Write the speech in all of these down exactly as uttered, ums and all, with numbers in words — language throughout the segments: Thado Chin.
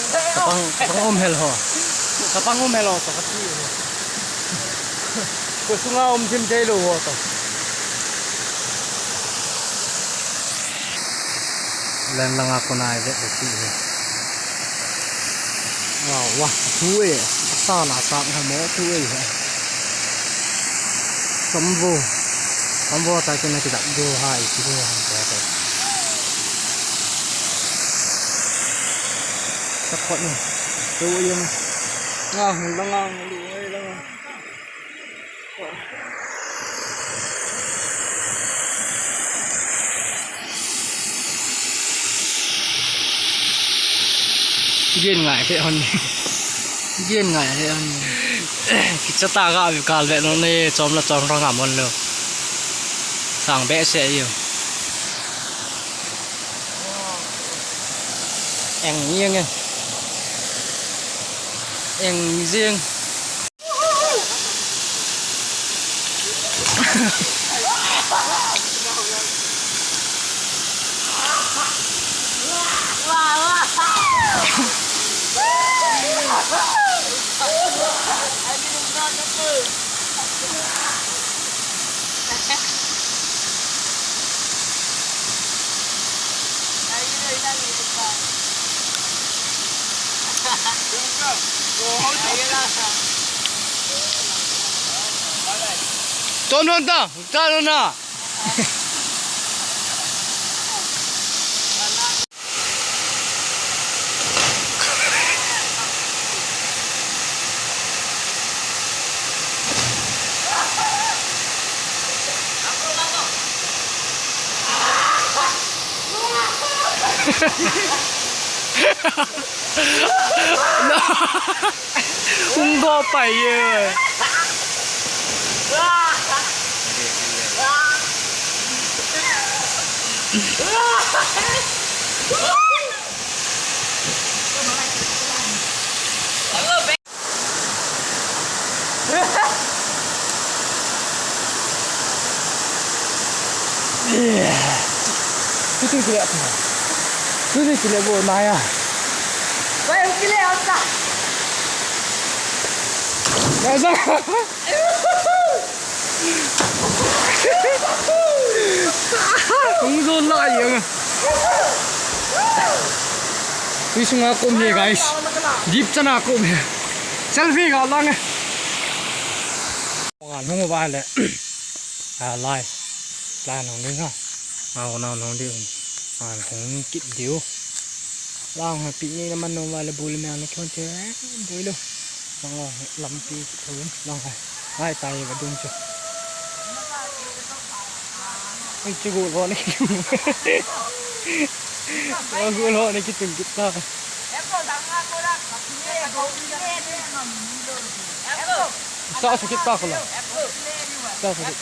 Kapang, kapang um hel ho. Kapang um hel ho, to kati ho. Ko sunga um thim thei lou ho to. Len langa kona i vet le ti hi. Wow, wow, thu e. Asa na sa na mo thu e. Samvo. Samvo ta kina ki dak do ha i ki do ha ta ta. Sakot ni. Tu yung. Nga, nga, nga, nga, nga, nga. Gen ngai le hon. Gen ngai le hon. Kicha ta ga bi kal ve no ne, chom la chom rang amon lo. Sang be se yo. Eng yeng e. Eng yeng. Tom non ta, ta non na. Hung go pai e. Tutu kile apa? Tutu kile bo naya. Kau yang kile apa? Kau yang Hung zon lai ang. Tui sunga kum hi, guys. Deep chana kum hi. Selfie ga lang e. Ngan hung ba le. A lai. Lai nong ding ha. Ngan nong ding. Ngan hung kit diu. Lang ha pi ni na man no ba le bul me ang ni kon che. Bul lo. Lang lampi thun lang ha. Ngai tai ba dung chu. Ui, chu gol ho ni. Chu gol ho ni kichun kit ta. Sa sa kit ta kho la. Sa sa kit.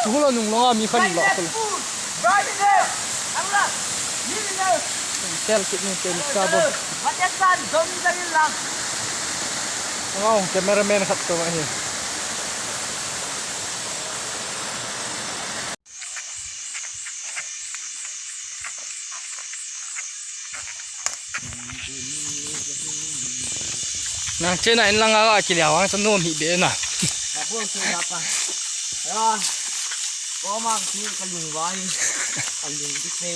Chu gol nung lo mi khan lo kho la. Tel kit ni tel ka bo. Ngau cameraman khat to ahi. Nang chena in langa ga kile awang sa nom hi be na. Apo si apa? Ya. Ko mang si kalung wai. Kalung di pe.